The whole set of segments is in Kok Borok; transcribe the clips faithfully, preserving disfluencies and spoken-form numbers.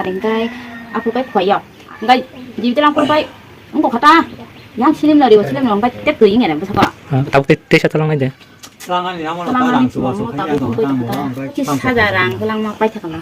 Hingkai aphuru bai khoyok. Hingkai jibiti langphuru bai wngkha ta. Yang silim nari, silim nari, hingkai tep twi wngya nang bwsako. Ah, tabuk tei, tei sa tolong nai de. Tolong ani, tongmo tabuk wngkha ta. Kis hajar rang kwlangma paithakma.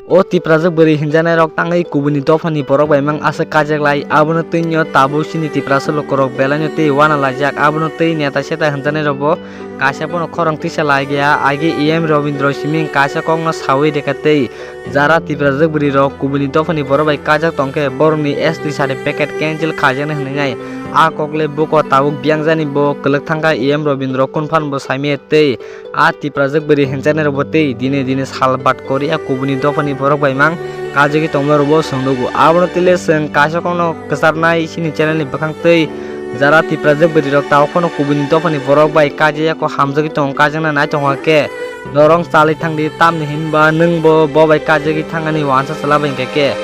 O Tiprajwk bwrwi hinjaknai rok tangwi kubuni dophani borok bai mang aswk kaijaklai, abono twino tabuk chini Tiprasa lukurok belaino tei uanalaijak, abono tei neta seta hinjaknai rokbo kaisa bono khorang tisa lai gaya, agi E M Robindra Simi kaisa kokno sawi rwkha tei jara Tiprajwk bwrwi rok kubuni dophani borok bai kaijak tongkhe borokni S T certificate cancel khaijaknai hwnwi nai. A kokle buko tabuk biyangjani bo kwlwk thangkha E M Robindra Kunphan bo saimaya tei a Tiprajwk bwrwi hinjaknai rokbo tei dine dine sal bat kori a kubuni dophani borok bai mang kajagwi tongma rokbo swng nugo. Abono tile chwng kaisa kokno kwcharnai chini channel ni bwkhang tei jara Tiprajwk bwrwi rok tabuk phano kubuni dophani borok bai kajaya ko hamjagwi tongo, kajakna nai tongo khe norok chalwi thangdi, tamni hinba nwngbo bo bai kajagwi thangani uansa chwla bai hwnkhe khe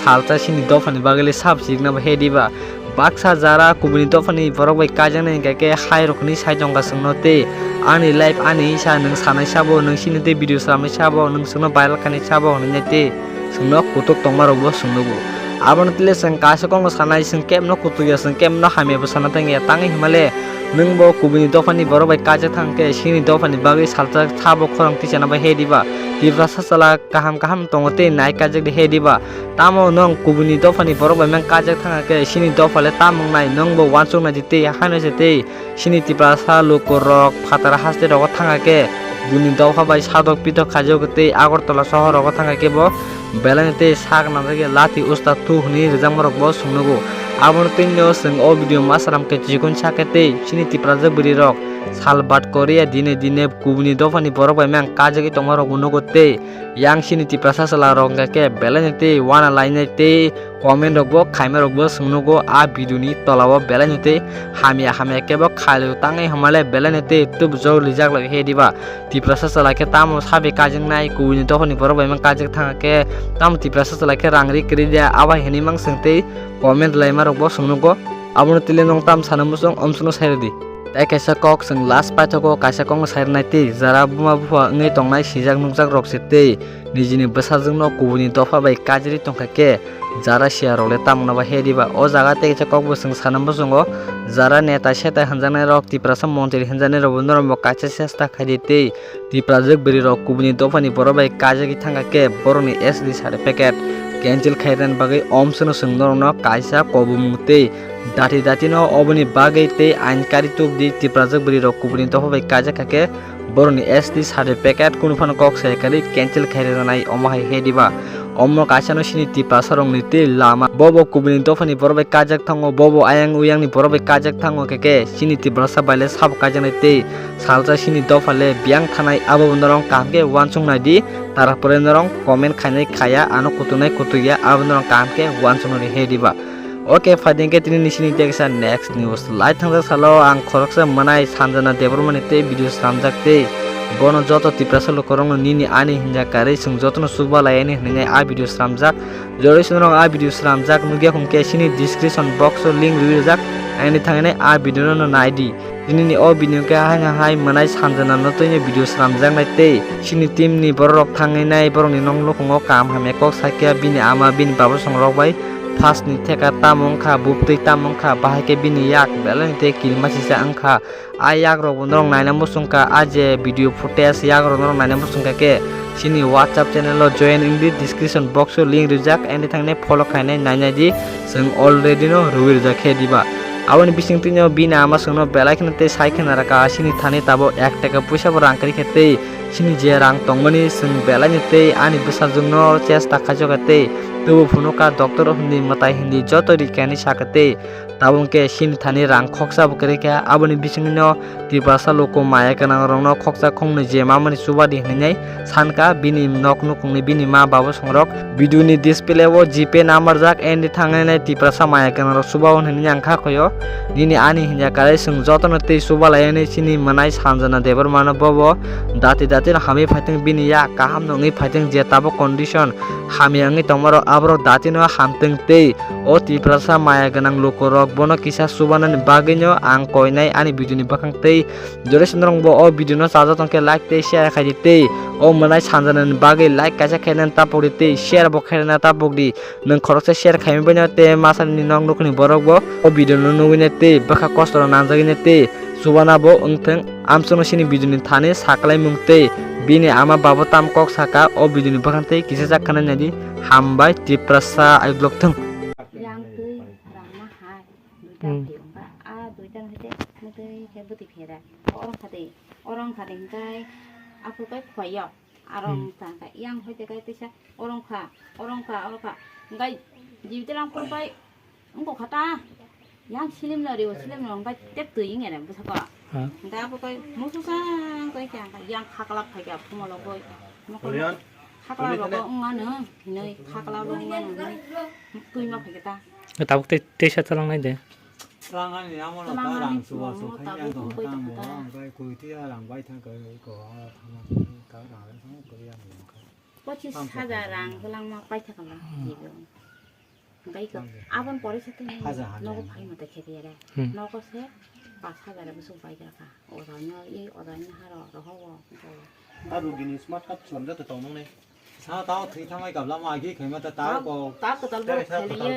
salsa chini dophani bagwi le sab chikna bo he diba. Baksa jara kubuni dophani borok bai kaijaknai hingka khe hai rok hwnwi sai tongkha chwngno tei ani life ani isa nwng sanai sabo, nwng chini tei video swnamnai sabo, nwng chwngno viral khainai sabo hwnwi nai tei chwngno kutuk tongma rokbo chwng nugo. Abono tile chwng kaisa kokno sanai, chwng kebno kutuk ya, chwng kebno hamya bo sana thang ya, tangwi himale nwngbo kubuni dophani borok bai kaijak thang khe chini dophani bagwi salsa sabo khorang tisana bai he diba. Tiprasa chwla kaham kaham tongo tei nai kaijak di he diba. Tamo nwng kubuni dophani borok bai mang kajak thangkha khe, chini dopha le tamo wngnai, nwng bo uansuk nai di tei haino se tei chini Tiprasa lukurok phataro haste rogo thangkha khe, buni dopha bai sadok pitok khaijak tei Agartala sohor rogo thangkha khe bo belai no tei sak nangjak ya, lati usta thu hwnwi rwjakma rok bo chwng nugo. Abono tei no chwng o video ma swnam khe chikon sa khe tei chini Tiprasa bwrwi rok sal bat kori ya dine dine kubuni dophani borok bai mang kajagwi tongma rok bo nugo tei yang chini Tiprasa chwla rok hwnkha khe belai no tei uana lainai tei comment rok bo khaima rok bo chwng nugo a video ni tola o belai no tei hamya hamya khe bo khailio tangwi hwnmale belai no tei tubujak lijak lai he diba. Tiprasa chwla khe tamo sabi kajak nai kubuni dophani borok bai mang kajak thang khe tamo Tiprasa chwla khe rang ri kwrwi dia abo hai hwnwi mang chwng tei comment laima rok bo chwng nugo. Abono tile nwng tam sana muchung omswkno sai rwdi. Tei kaisa kok chwng last paithago kaisa kokno sai rwnai tei jara buma bupha wngwi tongnai sijak nukjak rok se tei nijini bwsajwkno kubuni dopha bai kajagwi tongkha khe jara siya rok le tamungno ba he diba. O jaga tei kaisa kokbo chwng sana muchungo jara neta seta hwnjaknai rok Tiprasa montri hwnjaknai rok bo norok bo kaisa chesta khaidi tei Tiprajwk bwrwi rok kubuni dophani borok bai kajagwi thangkha khe borokni S D certificate cancel khairani bagwi omswkno chwng norokno kaisa kobumung tei dati dati no oboni bagwi tei ain kari tubdi Tiprajwk bwrwi rok kubuni dopha bai kajak kha khe borokni S T certificate kunu phano kok sai kari cancel khairani omo hai he diba. Omo kaisa no chini Tiprasa rokni tei lama bobo kubuni dophani borok bai kajak thango, bobo ayang uyang ni borok bai kajak thango khe khe chini Tiprasa bai le sabo kaijaknai tei salsa chini dopha le biyang thanai abo norok kaham khe uansuk nai di. Tarpore norok comment khainai khaya ano kutunai kutuya abo norok kaham khe uansuk nai he diba. Oke, phaiding khe tini ni sini teksa next news. Lai thangjak salo ang khoroksa manai Sanjana Debbarmani tei video slamjak tei bono joto Tiprasa lukurokno nini ani hinja karwi chwng jotono chuba lai ani hwnwi a video slamjak. Jodi swngrok a video slamjak nukya hwnkhe sini description box o link rwi rijak, ani thangwi a video no naidi. Tini ni o video khe haino hai manai Sanjana no twi video slamjaknai tei sini team ni borok rok thangwi nai borok ni nok nukhungo kaham hamya kok sakya bini ama bini baba songrok bai first ni theka tamo wngkha buptwi tamo wngkha bahai khe bini yak belai tei kilma sisa wngkha. A yak rok bo norok naina muchungkha, a je video footage yak rok norok naina muchungkha khe chini WhatsApp channel o join wngdi, description box o link rijak, ani thangni follow khainai nainai di, chwng already no rwi rijak khe diba. Aboni bising twino bini ama chwngno belai kheno tei sai kheno rwkha, chini thani tabuk ek taka puisa bo rang kwrwi khe tei chini je rang tongmani chwng belai no tei ani bwsajwk no chesta khaijokha tei tubu phunukha doctor hindi mwtai hindi joto rikha hinwi sakha tei tabuk khe chini thani rang khoksa bo kwrwi kha, aboni bisingno Tiprasa luku maya gwnang rokno khoksa khoknwi je mamani chubadi hinwi sankha bini nok nukhungni bini ma baba songrok. Video ni display o G Pay number jak, endi thangwi nai Tiprasa maya gwnang rok chuba o hinwi ang kha khoyo. Nini ani hinja kare chwng jotono tei chuba lai ani chini mwnai Sanjana Debbarma no bobo dati dati Datino hamwi phaitwng bini yak kaham no wngwi phaitwng je tabuk condition hamya wngwi tongmarok aborok datino hamtwng tei o Tiprasa maya gwnang lukurok bono kisa chubanani bagwino ang koinai ani video ni bwkhang tei jodi sundrong bo o video no chajak tongkhe like tei share khaidi tei o mwnai sanjanani bagwi like kaisa khainani tapokdi tei share bo khainani tapokdi. Nwng khoroksa share khaimani bagwino tei masani nok nukni borok bo o video no nugwino tei bwkha kosto rok nangjagwino tei chubana bo wngthwng. Amsongno chini video ni thani saklaimung tei bini ama babo tam kok saka o video ni bwkhang tei kisa jak khana naidi. Hambai Tiprasa aiglok thung. Yang twi rangma hai duita Hmm. Phi wngkha a duita no hete mutwi khe bwtwi phera orong khade orong khade hingkai aphuru kai khwlai yok. Arong Hmm. ta ka yang hoite kai tisa orong kha orong kha orong kha hingkai jibiti lang phuru kai wngkha ta yang silim no rio silim no hingkai tep twi wngya ne bwsako Ha. Hingkai abo kai musu sang kai kya yang khaklap khai kya phumalo koi mokol Orion, khaklap tumi rogo thane? Wngmano hinoi khaklap rogo wngmano hinoi twi ma khai khe ta. Tabuk tei teisa chalangnai de. Rangani amo no ta rang suwa su khaini ang tong tang mo ang kai kui ti rang bai thang kai ko ha thang ta rang le thang ko ya mo kai. Pochis hajar rang belangma paithakma jibo. Bai ko abon pore se tei nogo phai mata khedi ere. Nogo se pas hajar busuk bai ka. Oda nyo i oda nyo haro roho wo. Ta rugini smart card chwlam jato tong nang ne. Sa tao thwi thamai kabla ma agi khaima ta tao ko. Ta ko tal bo kheli.